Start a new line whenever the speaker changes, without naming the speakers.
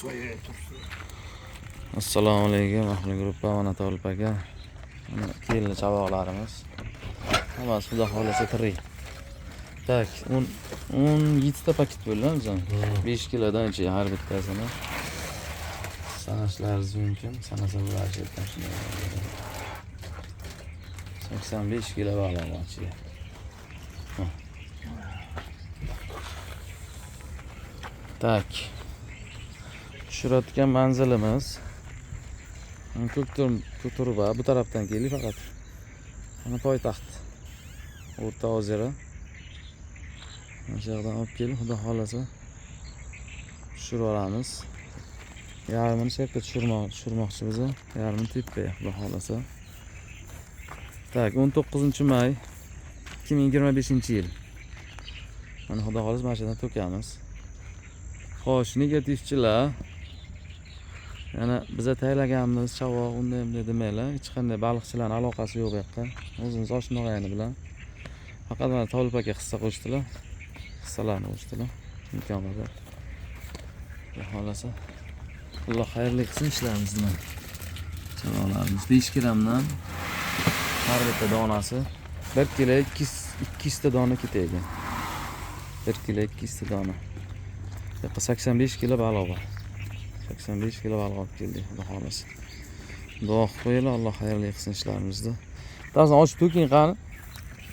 Своя tursin.
Assalomu alaykum, ahli gruppa, mana Tolib aka. Mana kelin chavoqlarimiz. Hammasi, xudo xohlasa, tirik. Так, 10 17 ta paket bo'ldi bizam. 5 kilodan ichiga har bittasini. Sanashlaringiz mumkin. Sanasa bo'ladi shu yerdan shunday. 85 kilo baliq bor ichiga. Ha. Так. Tushirayotgan manzilimiz Ko'kturba, bu tarafdan keldik faqat. Mana poytaxt. O'rta Ozero. Mana shu yoqdan olib kelib, xudo xohlasa, tushirib olamiz. Yarmini shu yerga tushirmoqchi biz, yarmini tepaga, xudo xohlasa. Так, 19 may 2025-yil. Mana, xudo xohlasa, mana shu yerdan to'kamiz. Xo'sh, negativchilar, yana biza tayyorlaganmiz chavoq, unday bunday demanglar. Hech qanday baliqchilarning aloqasi yo'q bu yoqqa. O'zimiz oshna og'ayni bilan. Faqat mana Tolib aka hissa qo'shdilar. Hissalarni qo'shdilar. Imkon qadar. Xudo xohlasa, Alloh xayrli qilsin ishlarimizni. Chavoqlarimiz 5 grammdan har bitta donasi 1 kilo 200 ta dona ketaydi. 1 kilo 200 ta dona. Bu yoqqa 85 kilo baliq bor. 85 kilo baliq olib keldik, xudo xohlasa. Duo qilib qo'yinglar, Alloh xayrli qilsin ishlarimizni. Bitasini ochib to'king, qani.